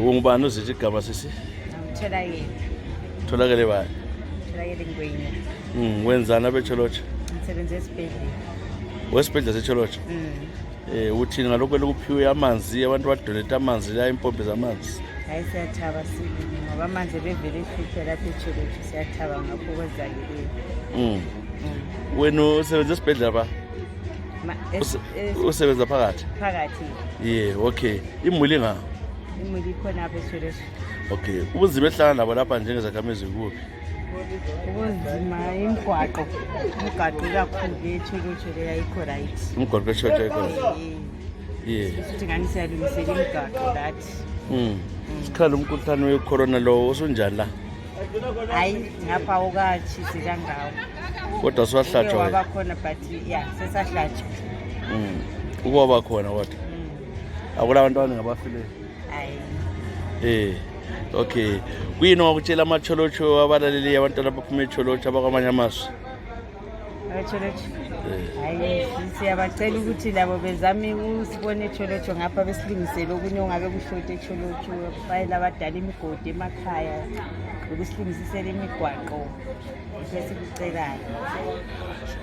Ungubani uzithi igama sisi? Tholakele. Tholakele bani? Tholakele Ngwenya. Wenzani abeTsholotsho? Ngisebenza esibhedlela. Wesibhedlela seTsholotsho? Uthini ngalokho lokuphiwe amanzi, abantu badonate amanzi la, impompi zamanzi? Hayi, siyathaba sibili ngoba amanzi ebevele ehluphe lapha eTsholotsho, siyathaba ngakho kwenzakeleyo. Wena usebenza esibhedlela ba? Usebenza phakathi? Phakathi. Yeah, okay. Imuli nga? Imuli ikhona apha eTsholotsho. Okay. Ubunzima ehlala nabo lapha njengezakhamizi kuphi? Ubunzima imigwaqo. Imigwaqo ikakhulu eTsholotsho le ayikho right. Umgwaqo eTsholotsho ayikho. Sithi ngani siyalungisela imigwaqo lathi. Sikhala umkhuhlane we-corona lo usunjani la? Hayi, ngapha awukatshisi kangako. Kodwa siwahlatshwa wena. Waba khona but ya, sesahlatshwa. Ukwaba khona kodwa. Akula abantu abaningi abafileyo. Hayi. Okay. Kuyini ongakutshela amaTsholotsho abalaleli, abantwana abaphuma eTsholotsho abakwamanye amazwe? AbeTsholotsho. Hayi, siyabacela ukuthi labo bezame usibone eTsholotsho ngapha, besilungisele okunye ongabe kushote eTsholotsho, fayela abadala imigodi emakhaya, ukusilungisisela imigwaqo, yikho esikucelayo.